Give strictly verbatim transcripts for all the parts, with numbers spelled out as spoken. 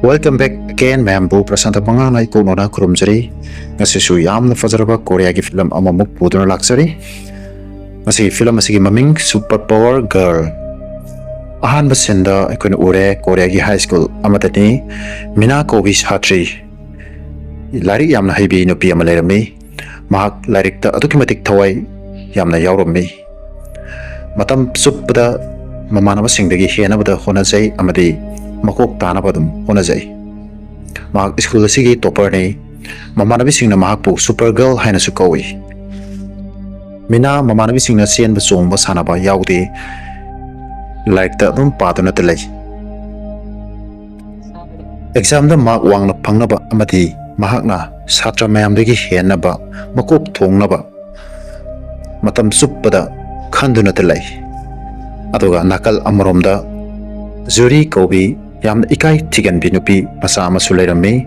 Welcome back again, ꯃꯌꯥꯝꯕꯨ ꯄ꯭ꯔꯁꯥꯟꯇ ꯄꯉꯥꯡꯅ ꯏꯀꯣꯛꯅꯅ ꯈꯨꯔꯨꯝꯖꯔꯤ꯫ ꯉꯁꯤꯁꯨ ꯌꯥꯝꯅ ꯐꯖꯔꯕ ꯀꯣꯔꯤꯌꯥꯒꯤ ꯐꯤꯂꯝ ꯑꯃꯃꯨꯛ ꯄꯨꯗꯨꯅ ꯂꯥꯛꯆꯔꯤ꯫ ꯉꯁꯤꯒꯤ ꯐꯤꯂꯝ ꯑꯁꯤꯒꯤ ꯃꯃꯤꯡ Super Power Girl꯫ ꯑꯍꯥꯟꯕ ꯁꯤꯟꯗ ꯑꯩꯈꯣꯏꯅ ꯎꯔꯦ, ꯀꯣꯔꯤꯌꯥꯒꯤ ꯍꯥꯏ ꯁ꯭ꯀꯨꯜ ꯑꯃꯗꯅꯤ ꯃꯤꯅꯥ ꯀꯧꯕꯤ ꯁꯥꯇ꯭ꯔꯤ, ꯂꯥꯏꯔꯤꯛ ꯌꯥꯝꯅ ꯍꯩꯕꯤ ꯅꯨꯄꯤ ꯑꯃ ꯂꯩꯔꯝꯃꯤ꯫ ꯃꯍꯥꯛ ꯂꯥꯏꯔꯤꯛꯇ ꯑꯗꯨꯛꯀꯤ ꯃꯇꯤꯛ ꯊꯋꯥꯏ ꯌꯥꯝꯅ ꯌꯥꯎꯔꯝꯃꯤ꯫ ꯃꯇꯝ ꯆꯨꯞꯄꯗ ꯃꯃꯥꯟꯅꯕꯁꯤꯡꯗꯒꯤ ꯍꯦꯟꯅꯕꯗ ꯍꯣꯠꯅꯖꯩ ꯑꯃꯗꯤ ꯃꯀꯣꯛ ꯇꯥꯅꯕ ꯑꯗꯨꯝ ꯍꯣꯠꯅꯖꯩ꯫ ꯃꯍꯥꯛ ꯁ꯭ꯀꯨꯜ ꯑꯁꯤꯒꯤ ꯇꯣꯄꯔꯅꯤ꯫ ꯃꯃꯥꯟꯅꯕꯤꯁꯤꯡꯅ ꯃꯍꯥꯛꯄꯨ ꯁꯨꯄꯔ ꯒꯔꯜ ꯍꯥꯏꯅꯁꯨ ꯀꯧꯏ꯫ ꯃꯤꯅꯥ ꯃꯃꯥꯟꯅꯕꯤꯁꯤꯡꯅ ꯆꯦꯟꯕ ꯆꯣꯡꯕ ꯁꯥꯟꯅꯕ ꯌꯥꯎꯗꯦ꯫ ꯂꯥꯏꯔꯤꯛꯇ ꯑꯗꯨꯝ ꯄꯥꯗꯨꯅꯇ ꯂꯩ꯫ ꯑꯦꯛꯖꯥꯝꯗ ꯃꯥꯔꯛ ꯋꯥꯡꯅ ꯐꯪꯅꯕ ꯑꯃꯗꯤ ꯃꯍꯥꯛꯅ ꯁꯥꯇ꯭ꯔ ꯃꯌꯥꯝꯗꯒꯤ ꯍꯦꯟꯅꯕ, ꯃꯀꯣꯛ ꯊꯣꯡꯅꯕ ꯃꯇꯝ ꯆꯨꯞꯄꯗ ꯈꯟꯗꯨꯅꯇ ꯂꯩ꯫ ꯑꯗꯨꯒ ꯅꯥꯀꯜ ꯑꯃꯔꯣꯝꯗ ꯖꯨꯔꯤ ꯀꯧꯕꯤ ꯌꯥꯝꯅ ꯏꯀꯥꯏ ꯊꯤꯒꯟꯕꯤ ꯅꯨꯄꯤ ꯃꯆꯥ ꯑꯃꯁꯨ ꯂꯩꯔꯝꯃꯤ꯫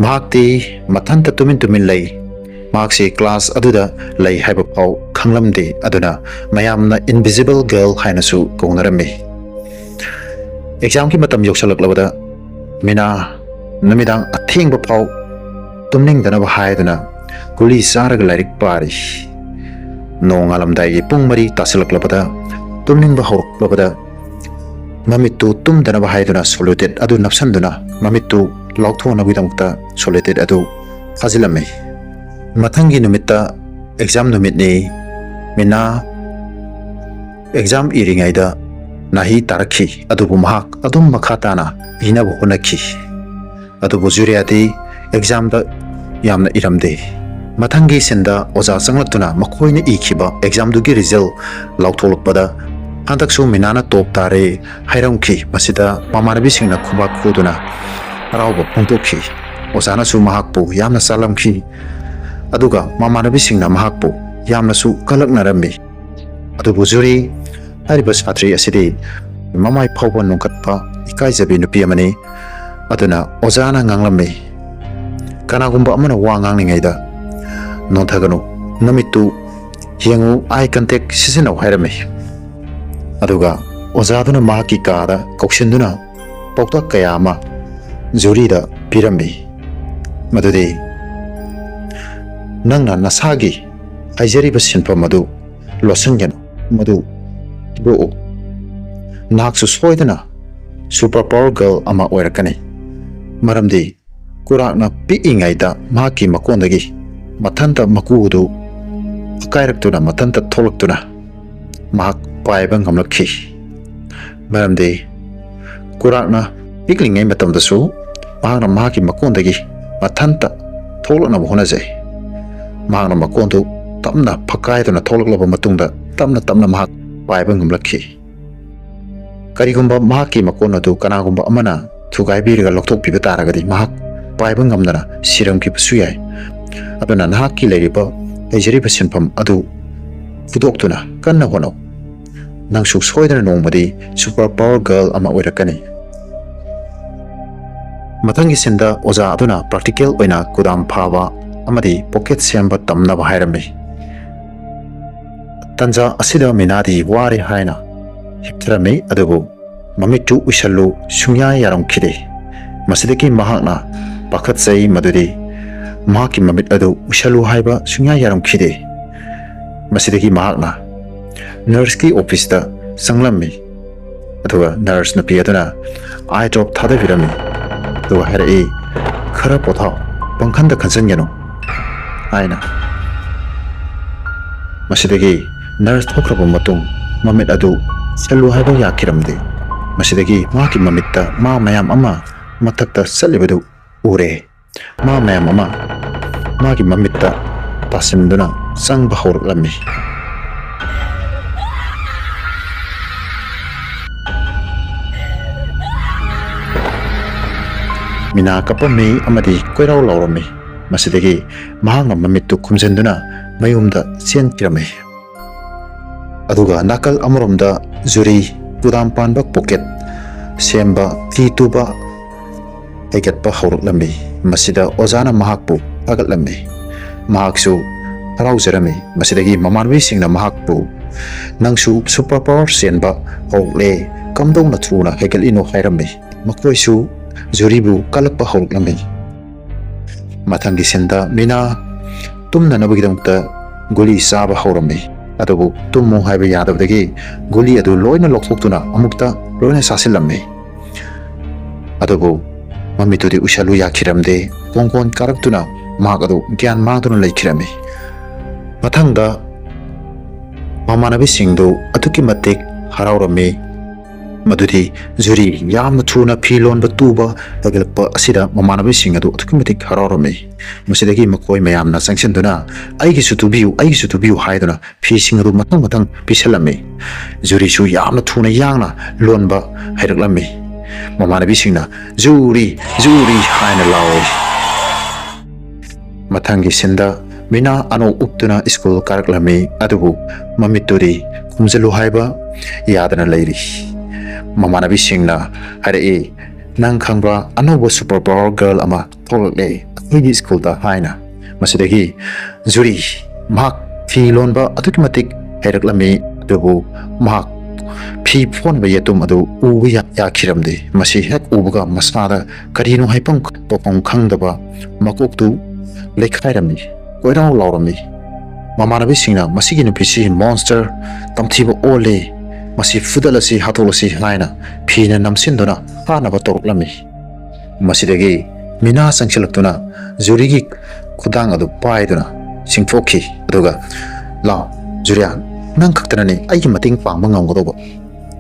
ꯃꯍꯥꯛꯇꯤ ꯃꯊꯟꯇ ꯇꯨꯃꯤꯟ ꯇꯨꯃꯤꯟ ꯂꯩ꯫ ꯃꯍꯥꯛꯁꯤ ꯀ꯭ꯂꯥꯁ ꯑꯗꯨꯗ ꯂꯩ ꯍꯥꯏꯕ ꯐꯥꯎ ꯈꯪꯂꯝꯗꯦ꯫ ꯑꯗꯨꯅ ꯃꯌꯥꯝꯅ invisible girl ꯍꯥꯏꯅꯁꯨ ꯀꯧꯅꯔꯝꯃꯤ꯫ ꯑꯦꯛꯖꯥꯝꯒꯤ ꯃꯇꯝ ꯌꯧꯁꯜꯂꯛꯂꯕꯗ ꯃꯤꯅꯥ ꯅꯨꯃꯤꯗꯥꯡ ꯑꯊꯦꯡꯕ ꯐꯥꯎ ꯇꯨꯝꯅꯤꯡꯗꯅꯕ ꯍꯥꯏꯗꯨꯅ ꯒꯨꯂꯤ ꯆꯥꯔꯒ ꯂꯥꯏꯔꯤꯛ ꯄꯥꯔꯤ꯫ ꯅꯣꯡꯉꯥꯜꯂꯝꯗꯥꯏꯒꯤ ꯄꯨꯡ ꯃꯔꯤ ꯇꯥꯁꯤꯜꯂꯛꯂꯕꯗ, ꯇꯨꯝꯅꯤꯡꯕ ꯍꯧꯔꯛꯂꯕꯗ, ꯃꯃꯤꯠꯇꯨ ꯇꯨꯝꯗꯅꯕ ꯍꯥꯏꯗꯨꯅ ꯁꯣꯂꯨꯇꯦꯠ ꯑꯗꯨ ꯅꯞꯁꯟꯗꯨꯅ ꯃꯃꯤꯠꯇꯨ ꯂꯥꯎꯊꯣꯛꯅꯕꯒꯤꯗꯃꯛꯇ ꯁꯣꯂꯨꯇꯦꯠ ꯑꯗꯨ ꯐꯥꯖꯤꯜꯂꯝꯃꯤ꯫ ꯃꯊꯪꯒꯤ ꯅꯨꯃꯤꯠꯇ ꯑꯦꯛꯖꯥꯝ ꯅꯨꯃꯤꯠꯅꯤ꯫ ꯃꯤꯅꯥ ꯑꯦꯛꯖꯥꯝ ꯏꯔꯤꯉꯩꯗ ꯅꯥꯍꯤ ꯇꯥꯔꯛꯈꯤ, ꯑꯗꯨꯕꯨ ꯃꯍꯥꯛ ꯑꯗꯨꯝ ꯃꯈꯥ ꯇꯥꯅ ꯏꯅꯕ ꯍꯣꯠꯅꯈꯤ꯫ ꯑꯗꯨꯕꯨ ꯖꯨꯔꯤꯌꯥꯗꯤ ꯑꯦꯛꯖꯥꯝꯗ ꯌꯥꯝꯅ ꯏꯔꯝꯗꯦ꯫ ꯃꯊꯪꯒꯤ ꯁꯤꯟꯗ ꯑꯣꯖꯥ ꯆꯪꯂꯛꯇꯨꯅ ꯃꯈꯣꯏꯅ ꯏꯈꯤꯕ ꯑꯦꯛꯖꯥꯝꯗꯨꯒꯤ ꯔꯤꯖꯜ ꯂꯥꯎꯊꯣꯛꯂꯛꯄꯗ, ꯍꯟꯗꯛꯁꯨ ꯃꯤꯅꯥꯅ ꯇꯣꯞ ꯇꯥꯔꯦ ꯍꯥꯏꯔꯝꯈꯤ꯫ ꯃꯁꯤꯗ ꯃꯃꯥꯟꯅꯕꯤꯁꯤꯡꯅ ꯈꯨꯕꯥꯛ ꯈꯨꯗꯨꯅ ꯍꯔꯥꯎꯕ ꯐꯣꯡꯗꯣꯛꯈꯤ꯫ ꯑꯣꯖꯥꯅꯁꯨ ꯃꯍꯥꯛꯄꯨ ꯌꯥꯝꯅ ꯆꯥꯂꯝꯈꯤ, ꯑꯗꯨꯒ ꯃꯃꯥꯟꯅꯕꯤꯁꯤꯡꯅ ꯃꯍꯥꯛꯄꯨ ꯌꯥꯝꯅꯁꯨ ꯀꯂꯛꯅꯔꯝꯃꯤ꯫ ꯑꯗꯨꯕꯨ ꯖꯨꯔꯤ ꯍꯥꯏꯔꯤꯕ ꯁꯥꯇ꯭ꯔꯤ ꯑꯁꯤꯗꯤ ꯃꯃꯥꯏ ꯐꯥꯎꯕ ꯅꯣꯡꯈꯠꯄ ꯏꯀꯥꯏꯖꯕꯤ ꯅꯨꯄꯤ ꯑꯃꯅꯤ꯫ ꯑꯗꯨꯅ ꯑꯣꯖꯥꯅ ꯉꯥꯡꯂꯝꯃꯤ, "ꯀꯅꯥꯒꯨꯝꯕ ꯑꯃꯅ ꯋꯥ ꯉꯥꯡꯂꯤꯉꯩꯗ ꯅꯣꯟꯊꯒꯅꯨ, ꯅꯃꯤꯠꯇꯨ ꯌꯦꯡꯉꯨ, eye contact ꯁꯤꯖꯤꯟꯅꯧ" ꯍꯥꯏꯔꯝꯃꯤ꯫ ꯑꯗꯨꯒ ꯑꯣꯖꯥꯗꯨꯅ ꯃꯍꯥꯛꯀꯤ ꯀꯥꯗ ꯀꯧꯁꯤꯟꯗꯨꯅ ꯄꯥꯎꯇꯥꯛ ꯀꯌꯥ ꯑꯃ ꯖꯨꯔꯤꯗ ꯄꯤꯔꯝꯃꯤ꯫ ꯃꯗꯨꯗꯤ, "ꯅꯪꯅ ꯅꯁꯥꯒꯤ ꯍꯥꯏꯖꯔꯤꯕ ꯁꯤꯟꯐꯝ ꯑꯗꯨ ꯂꯣꯠꯁꯤꯟꯒꯅꯨ, ꯃꯗꯨ ꯊꯥꯗꯣꯛꯎ꯫ ꯅꯍꯥꯛꯁꯨ ꯁꯣꯏꯗꯅ ꯁꯨꯄꯔ ꯄꯥꯋꯔ ꯒꯔꯜ ꯑꯃ ꯑꯣꯏꯔꯛꯀꯅꯤ, ꯃꯔꯝꯗꯤ ꯀꯨꯔꯥꯛꯅ ꯄꯤꯛꯏꯉꯩꯗ ꯃꯍꯥꯛꯀꯤ ꯃꯀꯣꯟꯗꯒꯤ ꯃꯊꯟꯇ ꯃꯀꯨ ꯑꯗꯨ ꯑꯀꯥꯏꯔꯛꯇꯨꯅ ꯃꯊꯟꯇ ꯊꯣꯛꯂꯛꯇꯨꯅ ꯃꯍꯥꯛ ꯄꯥꯏꯕ ꯉꯝꯂꯛꯈꯤ꯫ ꯃꯔꯝꯗꯤ ꯀꯨꯔꯥꯛꯅ ꯄꯤꯛꯂꯤꯉꯩ ꯃꯇꯝꯗꯁꯨ ꯃꯍꯥꯛꯅ ꯃꯍꯥꯛꯀꯤ ꯃꯀꯣꯟꯗꯒꯤ ꯃꯊꯟꯇ ꯊꯣꯛꯂꯛꯅꯕ ꯍꯣꯠꯅꯖꯩ꯫ ꯃꯍꯥꯛꯅ ꯃꯀꯣꯟꯗꯨ ꯇꯞꯅ ꯐꯛꯀꯥꯏꯗꯨꯅ ꯊꯣꯛꯂꯛꯂꯕ ꯃꯇꯨꯡꯗ ꯇꯞꯅ ꯇꯞꯅ ꯃꯍꯥꯛ ꯄꯥꯏꯕ ꯉꯝꯂꯛꯈꯤ꯫ ꯀꯔꯤꯒꯨꯝꯕ ꯃꯍꯥꯛꯀꯤ ꯃꯀꯣꯟ ꯑꯗꯨ ꯀꯅꯥꯒꯨꯝꯕ ꯑꯃꯅ ꯊꯨꯒꯥꯏꯕꯤꯔꯒ ꯂꯧꯊꯣꯛꯄꯤꯕ ꯇꯥꯔꯒꯗꯤ ꯃꯍꯥꯛ ꯄꯥꯏꯕ ꯉꯝꯗꯅ ꯁꯤꯔꯝꯈꯤꯕꯁꯨ ꯌꯥꯏ꯫ ꯑꯗꯨꯅ ꯅꯍꯥꯛꯀꯤ ꯂꯩꯔꯤꯕ, ꯂꯩꯖꯔꯤꯕ ꯁꯤꯟꯐꯝ ꯑꯗꯨ ꯐꯨꯗꯣꯛꯇꯨꯅ ꯀꯟꯅ ꯍꯣꯠꯅꯧ꯫ ꯅꯪꯁꯨ ꯁꯣꯏꯗꯅ ꯅꯣꯡꯃꯗꯤ ꯁꯨꯄꯔ ꯄꯥꯋꯔ ꯒꯔꯜ ꯑꯃ ꯑꯣꯏꯔꯛꯀꯅꯤ"꯫ ꯃꯊꯪꯒꯤ ꯁꯤꯟꯗ ꯑꯣꯖꯥ ꯑꯗꯨꯅ ꯄ꯭ꯔꯥꯛꯇꯤꯀꯦꯜ ꯑꯣꯏꯅ ꯀꯨꯗꯥꯝ ꯐꯥꯕ ꯑꯃꯗꯤ ꯄꯣꯀꯦꯠ ꯁꯦꯝꯕ ꯇꯝꯅꯕ ꯍꯥꯏꯔꯝꯃꯤ꯫ ꯇꯟꯖꯥ ꯑꯁꯤꯗ ꯃꯤꯅꯥꯗꯤ ꯋꯥꯔꯦ ꯍꯥꯏꯅ ꯍꯤꯞꯊꯔꯝꯃꯤ, ꯑꯗꯨꯕꯨ "ꯃꯃꯤꯠꯇꯨ ꯎꯏꯁꯜꯂꯨ" ꯁꯨꯡꯌꯥ ꯌꯥꯔꯝꯈꯤꯗꯦ꯫ ꯃꯁꯤꯗꯒꯤ ꯃꯍꯥꯛꯅ ꯄꯥꯈꯠꯆꯩ ꯃꯗꯨꯗꯤ ꯃꯍꯥꯛꯀꯤ ꯃꯃꯤꯠ ꯑꯗꯨ ꯎꯏꯁꯜꯂꯨ ꯍꯥꯏꯕ ꯁꯨꯡꯌꯥ ꯌꯥꯔꯝꯈꯤꯗꯦ꯫ ꯃꯁꯤꯗꯒꯤ ꯃꯍꯥꯛꯅ ꯅꯔꯁꯀꯤ ꯑꯣꯐꯤꯁꯇ ꯆꯪꯂꯝꯃꯤ꯫ ꯑꯗꯨꯒ ꯅꯔꯁ ꯅꯨꯄꯤ ꯑꯗꯨꯅ ꯑꯥꯏ ꯗ꯭ꯔꯣꯞ ꯊꯥꯗꯕꯤꯔꯝꯃꯤ꯫ ꯑꯗꯨꯒ ꯍꯥꯏꯔꯛꯏ, "ꯈꯔ ꯄꯣꯊꯥꯎ, ꯄꯪꯈꯟꯗ ꯈꯟꯖꯟꯒꯅꯨ" ꯍꯥꯏꯅ꯫ ꯃꯁꯤꯗꯒꯤ ꯅꯔꯁ ꯊꯣꯛꯈ꯭ꯔꯕ ꯃꯇꯨꯡ ꯃꯃꯤꯠ ꯑꯗꯨ ꯁꯦꯜꯂꯨ ꯍꯥꯏꯕ ꯌꯥꯈꯤꯔꯝꯗꯦ꯫ ꯃꯁꯤꯗꯒꯤ ꯃꯍꯥꯛꯀꯤ ꯃꯃꯤꯠꯇ ꯃꯥ ꯃꯌꯥꯝ ꯑꯃ ꯃꯊꯛꯇ ꯆꯠꯂꯤꯕꯗꯨ ꯎꯔꯦ꯫ ꯃꯥ ꯃꯌꯥꯝ ꯑꯃ ꯃꯥꯒꯤ ꯃꯃꯤꯠꯇ ꯇꯥꯁꯤꯟꯗꯨꯅ ꯆꯪꯕ ꯍꯧꯔꯛꯂꯝꯃꯤ꯫ ꯃꯤꯅꯥ ꯀꯞꯄꯝꯃꯤ ꯑꯃꯗꯤ ꯀꯣꯏꯔꯥꯎ ꯂꯥꯎꯔꯝꯃꯤ꯫ ꯃꯁꯤꯗꯒꯤ ꯃꯍꯥꯛꯅ ꯃꯃꯤꯠꯇꯨ ꯈꯨꯝꯖꯤꯟꯗꯨꯅ ꯃꯌꯨꯝꯗ ꯆꯦꯟꯈꯤꯔꯝꯃꯤ꯫ ꯑꯗꯨꯒ ꯅꯥꯀꯜ ꯑꯃꯔꯣꯝꯗ ꯖꯨꯔꯤ ꯀꯨꯗꯥꯝ ꯄꯥꯟꯕ ꯄꯣꯀꯦꯠ ꯁꯦꯝꯕ, ꯐꯤ ꯇꯨꯕ ꯍꯩꯒꯠꯄ ꯍꯧꯔꯛꯂꯝꯃꯤ꯫ ꯃꯁꯤꯗ ꯑꯣꯖꯥꯅ ꯃꯍꯥꯛꯄꯨ ꯊꯥꯒꯠꯂꯝꯃꯤ꯫ ꯃꯍꯥꯛꯁꯨ ꯍꯔꯥꯎꯖꯔꯝꯃꯤ꯫ ꯃꯁꯤꯗꯒꯤ ꯃꯃꯥꯟꯅꯕꯤꯁꯤꯡꯅ ꯃꯍꯥꯛꯄꯨ, "ꯅꯪꯁꯨ ꯁꯨꯄꯔ ꯄꯥꯋꯔ ꯆꯦꯟꯕ ꯍꯧꯔꯛꯂꯦ, ꯀꯝꯗꯧꯅ ꯊꯨꯅ ꯍꯩꯒꯠꯂꯤꯅꯣ?" ꯍꯥꯏꯔꯝꯃꯤ꯫ ꯃꯈꯣꯏꯁꯨ ꯖꯨꯔꯤꯕꯨ ꯀꯜꯂꯛꯄ ꯍꯧꯔꯛꯂꯝꯃꯤ꯫ ꯃꯊꯪꯒꯤ ꯁꯤꯟꯗ ꯃꯤꯅꯥ ꯇꯨꯝꯅꯅꯕꯒꯤꯗꯃꯛꯇ ꯒꯨꯂꯤ ꯆꯥꯕ ꯍꯧꯔꯝꯃꯤ꯫ ꯑꯗꯨꯕꯨ ꯇꯨꯝꯃꯨ ꯍꯥꯏꯕ ꯌꯥꯗꯕꯗꯒꯤ ꯒꯨꯂꯤ ꯑꯗꯨ ꯂꯣꯏꯅ ꯂꯧꯊꯣꯛꯇꯨꯅ ꯑꯃꯨꯛꯇ ꯂꯣꯏꯅ ꯆꯥꯁꯤꯜꯂꯝꯃꯤ꯫ ꯑꯗꯨꯕꯨ ꯃꯃꯤꯠꯇꯨꯗꯤ ꯎꯏꯁꯜꯂꯨ ꯌꯥꯈꯤꯔꯝꯗꯦ꯫ ꯀꯣꯡꯒꯣꯟ ꯀꯥꯔꯛꯇꯨꯅ ꯃꯍꯥꯛ ꯑꯗꯨ ꯒ꯭ꯌꯥꯟ ꯃꯥꯡꯗꯨꯅ ꯂꯩꯈꯤꯔꯝꯃꯤ꯫ ꯃꯊꯪꯗ ꯃꯃꯥꯟꯅꯕꯤꯁꯤꯡꯗꯨ ꯑꯗꯨꯛꯀꯤ ꯃꯇꯤꯛ ꯍꯔꯥꯎꯔꯝꯃꯤ꯫ ꯃꯗꯨꯗꯤ ꯖꯨꯔꯤ ꯌꯥꯝꯅ ꯊꯨꯅ ꯐꯤ ꯂꯣꯟꯕ ꯇꯨꯕ ꯍꯦꯟꯒꯠꯂꯛꯄ ꯑꯁꯤꯗ ꯃꯃꯥꯟꯅꯕꯤꯁꯤꯡ ꯑꯗꯨ ꯑꯗꯨꯛꯀꯤ ꯃꯇꯤꯛ ꯍꯔꯥꯎꯔꯝꯃꯤ꯫ ꯃꯁꯤꯗꯒꯤ ꯃꯈꯣꯏ ꯃꯌꯥꯝꯅ ꯆꯪꯁꯤꯟꯗꯨꯅ "ꯑꯩꯒꯤꯁꯨ ꯇꯨꯕꯤꯌꯨ, ꯑꯩꯒꯤꯁꯨ ꯇꯨꯕꯤꯌꯨ" ꯍꯥꯏꯗꯨꯅ ꯐꯤꯁꯤꯡ ꯑꯗꯨ ꯃꯊꯪ ꯃꯊꯪ ꯄꯤꯁꯜꯂꯝꯃꯤ꯫ ꯖꯨꯔꯤꯁꯨ ꯌꯥꯝꯅ ꯊꯨꯅ ꯌꯥꯡꯅ ꯂꯣꯟꯕ ꯍꯩꯔꯛꯂꯝꯃꯤ꯫ ꯃꯃꯥꯟꯅꯕꯤꯁꯤꯡꯅ "ꯖꯨꯔꯤ, ꯖꯨꯔꯤ" ꯍꯥꯏꯅ ꯂꯥꯎꯏ꯫ ꯃꯊꯪꯒꯤ ꯁꯤꯟꯗ ꯃꯤꯅꯥ ꯑꯅꯧ ꯎꯞꯇꯨꯅ ꯁ꯭ꯀꯨꯜ ꯀꯥꯔꯛꯂꯝꯃꯤ, ꯑꯗꯨꯕꯨ ꯃꯃꯤꯠꯇꯨꯗꯤ ꯈꯨꯝꯖꯤꯜꯂꯨ ꯍꯥꯏꯕ ꯌꯥꯗꯅ ꯂꯩꯔꯤ꯫ ꯃꯃꯥꯟꯅꯕꯤꯁꯤꯡꯅ ꯍꯥꯏꯔꯛꯏ, "ꯅꯪ ꯈꯪꯕ꯭ꯔꯥ, ꯑꯅꯧꯕ ꯁꯨꯄꯔ ꯄꯥꯋꯔ ꯒꯔꯜ ꯑꯃ ꯊꯣꯛꯂꯛꯂꯦ ꯑꯩꯈꯣꯏꯒꯤ ꯁ꯭ꯀꯨꯜꯗ" ꯍꯥꯏꯅ꯫ ꯃꯁꯤꯗꯒꯤ ꯖꯨꯔꯤ ꯃꯍꯥꯛ ꯐꯤ ꯂꯣꯟꯕ ꯑꯗꯨꯛꯀꯤ ꯃꯇꯤꯛ ꯍꯩꯔꯛꯂꯝꯃꯤ, ꯑꯗꯨꯕꯨ ꯃꯍꯥꯛ ꯐꯤ ꯐꯣꯟꯕ ꯌꯦꯇꯨꯝ ꯑꯗꯨ ꯎꯕ ꯌꯥ-, ꯌꯥꯈꯤꯔꯝꯗꯦ꯫ ꯃꯁꯤ ꯍꯦꯛ ꯎꯕꯒ ꯃꯁꯥꯗ ꯀꯔꯤꯅꯣ ꯍꯥꯏꯐꯝ ꯇꯧꯐꯝ ꯈꯪꯗꯕ ꯃꯀꯣꯛꯇꯨ ꯂꯩꯈꯥꯏꯔꯝꯃꯤ, ꯀꯣꯏꯔꯥꯎ ꯂꯥꯎꯔꯝꯃꯤ꯫ ꯃꯃꯥꯟꯅꯕꯤꯁꯤꯡꯅ "ꯃꯁꯤꯒꯤ ꯅꯨꯄꯤꯁꯤ ꯃꯣꯟꯁꯇꯔ ꯇꯝꯊꯤꯕ ꯑꯣꯜꯂꯦ, ꯃꯁꯤ ꯐꯨꯗꯠꯂꯁꯤ, ꯍꯥꯠꯇꯣꯛꯂꯁꯤ" ꯍꯥꯏꯅ ꯐꯤꯅ ꯅꯝꯁꯤꯟꯗꯨꯅ ꯍꯥꯠꯅꯕ ꯇꯧꯔꯛꯂꯝꯃꯤ꯫ ꯃꯁꯤꯗꯒꯤ ꯃꯤꯅꯥ ꯆꯪꯁꯤꯜꯂꯛꯇꯨꯅ ꯖꯨꯔꯤꯒꯤ ꯈꯨꯗꯥꯡ ꯑꯗꯨ ꯄꯥꯏꯗꯨꯅ ꯆꯤꯡꯊꯣꯛꯈꯤ, ꯑꯗꯨꯒ "ꯂꯥꯎ, ꯖꯨꯔꯤꯌꯥ, ꯅꯪ ꯈꯛꯇꯅꯅꯤ ꯑꯩꯒꯤ ꯃꯇꯦꯡ ꯄꯥꯡꯕ ꯉꯝꯒꯗꯧꯕ"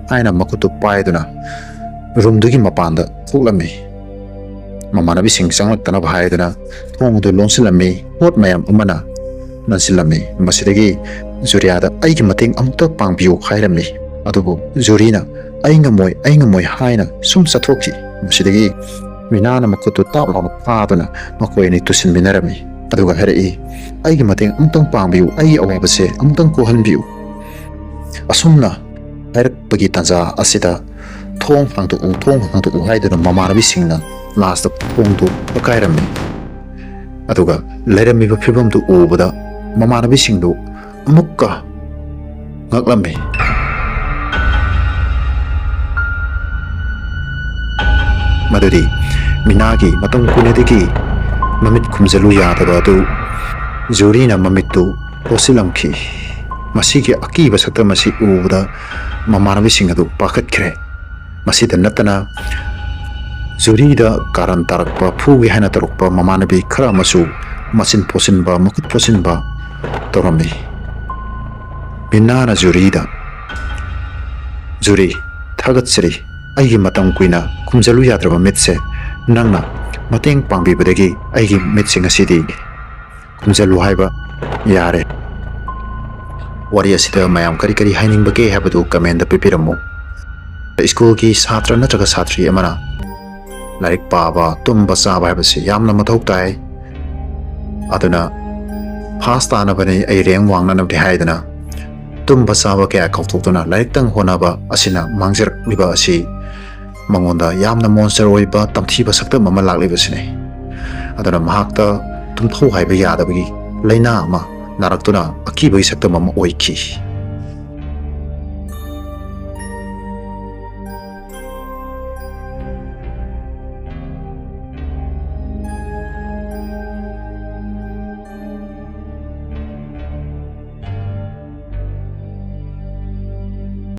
ꯍꯥꯏꯅ ꯃꯈꯨꯠꯇꯨ ꯄꯥꯏꯗꯨꯅ ꯔꯨꯝꯗꯨꯒꯤ ꯃꯄꯥꯟꯗ ꯊꯣꯛꯂꯝꯃꯤ꯫ ꯃꯃꯥꯟꯅꯕꯤꯁꯤꯡ ꯆꯪꯂꯛꯇꯅꯕ ꯍꯥꯏꯗꯨꯅ ꯊꯣꯡ ꯑꯗꯨ ꯂꯣꯟꯁꯤꯜꯂꯝꯃꯤ꯫ ꯄꯣꯠ ꯃꯌꯥꯝ ꯑꯃꯅ ꯅꯟꯁꯤꯜꯂꯝꯃꯤ꯫ ꯃꯁꯤꯗꯒꯤ ꯖꯨꯔꯤꯌꯥꯗ "ꯑꯩꯒꯤ ꯃꯇꯦꯡ ꯑꯃꯨꯛꯇ ꯄꯥꯡꯕꯤꯌꯨ" ꯍꯥꯏꯔꯝꯃꯤ꯫ ꯑꯗꯨꯕꯨ ꯖꯨꯔꯤꯅ "ꯑꯩ ꯉꯝꯃꯣꯏ, ꯑꯩ ꯉꯝꯃꯣꯏ" ꯍꯥꯏꯅ ꯁꯨꯝ ꯆꯠꯊꯣꯛꯈꯤ꯫ ꯃꯁꯤꯗꯒꯤ ꯃꯤꯅꯥꯅ ꯃꯈꯨꯠꯇꯨ ꯇꯥꯞ ꯂꯥꯎꯅ ꯐꯥꯗꯨꯅ ꯃꯈꯣꯏ ꯑꯅꯤ ꯇꯨꯁꯤꯟꯃꯤꯟꯅꯔꯝꯃꯤ꯫ ꯑꯗꯨꯒ ꯍꯥꯏꯔꯛꯏ, "ꯑꯩꯒꯤ ꯃꯇꯦꯡ ꯑꯃꯨꯛꯇꯪ ꯄꯥꯡꯕꯤꯌꯨ, ꯑꯩꯒꯤ ꯑꯋꯥꯕꯁꯦ ꯑꯃꯨꯛꯇꯪ ꯀꯣꯛꯍꯟꯕꯤꯌꯨ"꯫ ꯑꯁꯨꯝꯅ ꯍꯥꯏꯔꯛꯄꯒꯤ ꯇꯥꯟꯖꯥ ꯑꯁꯤꯗ "ꯊꯣꯡ ꯍꯥꯡꯗꯣꯛꯎ, ꯊꯣꯡ ꯍꯥꯡꯗꯣꯛꯎ" ꯍꯥꯏꯗꯨꯅ ꯃꯃꯥꯟꯅꯕꯤꯁꯤꯡꯅ ꯂꯥꯁꯇ ꯊꯣꯡꯗꯨ ꯄꯛꯀꯥꯏꯔꯝꯃꯤ꯫ ꯑꯗꯨꯒ ꯂꯩꯔꯝꯃꯤꯕ ꯐꯤꯕꯝꯗꯨ ꯎꯕꯗ ꯃꯃꯥꯟꯅꯕꯤꯁꯤꯡꯗꯨ ꯑꯃꯨꯛꯀ ꯉꯛꯂꯝꯃꯤ꯫ ꯃꯗꯨꯗꯤ ꯃꯤꯅꯥꯒꯤ ꯃꯇꯝ ꯀꯨꯏꯅꯗꯒꯤ ꯃꯃꯤꯠ ꯈꯨꯝꯖꯤꯜꯂꯨ ꯌꯥꯗꯕ ꯑꯗꯨ ꯖꯨꯔꯤꯅ ꯃꯃꯤꯠꯇꯨ ꯄꯣꯠꯁꯤꯜꯂꯝꯈꯤ꯫ ꯃꯁꯤꯒꯤ ꯑꯀꯤꯕ ꯁꯛꯇꯝ ꯑꯁꯤ ꯎꯕꯗ ꯃꯃꯥꯟꯅꯕꯤꯁꯤꯡ ꯑꯗꯨ ꯄꯥꯈꯠꯈ꯭ꯔꯦ꯫ ꯃꯁꯤꯗ ꯅꯠꯇꯅ ꯖꯨꯔꯤꯗ ꯀꯥꯔꯟ ꯇꯥꯔꯛꯄ, ꯐꯨꯒꯦ ꯍꯥꯏꯅ ꯇꯧꯔꯛꯄ ꯃꯃꯥꯟꯅꯕꯤ ꯈꯔ ꯑꯃꯁꯨ ꯃꯆꯤꯟ ꯄꯣꯠꯁꯤꯟꯕ, ꯃꯈꯨꯠ ꯄꯣꯠꯁꯤꯟꯕ ꯇꯧꯔꯝꯃꯤ꯫ ꯃꯤꯅꯥꯅ ꯖꯨꯔꯤꯗ, "ꯖꯨꯔꯤ, ꯊꯥꯒꯠꯆꯔꯤ꯫ ꯑꯩꯒꯤ ꯃꯇꯝ ꯀꯨꯏꯅ ꯈꯨꯝꯖꯤꯜꯂꯨ ꯌꯥꯗ꯭ꯔꯕ ꯃꯤꯠꯁꯦ ꯅꯪꯅ ꯃꯇꯦꯡ ꯄꯥꯡꯕꯤꯕꯗꯒꯤ ꯑꯩꯒꯤ ꯃꯤꯠꯁꯦ ꯉꯁꯤꯗꯤ ꯈꯨꯝꯖꯤꯜꯂꯨ ꯍꯥꯏꯕ ꯌꯥꯔꯦ꯫" ꯋꯥꯔꯤ ꯑꯁꯤꯗ ꯃꯌꯥꯝ ꯀꯔꯤ ꯀꯔꯤ ꯍꯥꯏꯅꯤꯡꯕꯒꯦ ꯍꯥꯏꯕꯗꯨ comment ꯄꯤꯕꯤꯔꯝꯃꯨ꯫ ꯁ꯭ꯀꯨꯜꯒꯤ ꯁꯥꯇ꯭ꯔ ꯅꯠꯇ꯭ꯔꯒ ꯁꯥꯇ꯭ꯔꯤ ꯑꯃꯅ ꯂꯥꯏꯔꯤꯛ ꯄꯥꯕ, ꯇꯨꯝꯕ, ꯆꯥꯕ ꯍꯥꯏꯕꯁꯤ ꯌꯥꯝꯅ ꯃꯊꯧ ꯇꯥꯏ꯫ ꯑꯗꯨꯅ pass ꯇꯥꯅꯕꯅꯤ, ꯑꯩ rank ꯋꯥꯡꯅꯅꯕꯅꯤ ꯍꯥꯏꯗꯅ ꯇꯨꯝꯕ ꯆꯥꯕ ꯀꯌꯥ ꯀꯥꯎꯊꯣꯛꯇꯨꯅ ꯂꯥꯏꯔꯤꯛꯇꯪ ꯍꯣꯠꯅꯕ ꯑꯁꯤꯅ ꯃꯥꯡꯖꯔꯛꯂꯤꯕ ꯑꯁꯤ ꯃꯉꯣꯟꯗ ꯌꯥꯝꯅ monster ꯑꯣꯏꯕ ꯇꯝꯊꯤꯕ ꯁꯛꯇꯝ ꯑꯃ ꯂꯥꯛꯂꯤꯕꯁꯤꯅꯤ꯫ ꯑꯗꯨꯅ ꯃꯍꯥꯛꯇ ꯇꯨꯝꯊꯧ ꯍꯥꯏꯕ ꯌꯥꯗꯕꯒꯤ ꯂꯥꯏꯅꯥ ꯑꯃ ꯅꯥꯔꯛꯇꯨꯅ ꯑꯀꯤꯕꯒꯤ ꯁꯛꯇꯝ ꯑꯃ ꯑꯣꯏꯈꯤ꯫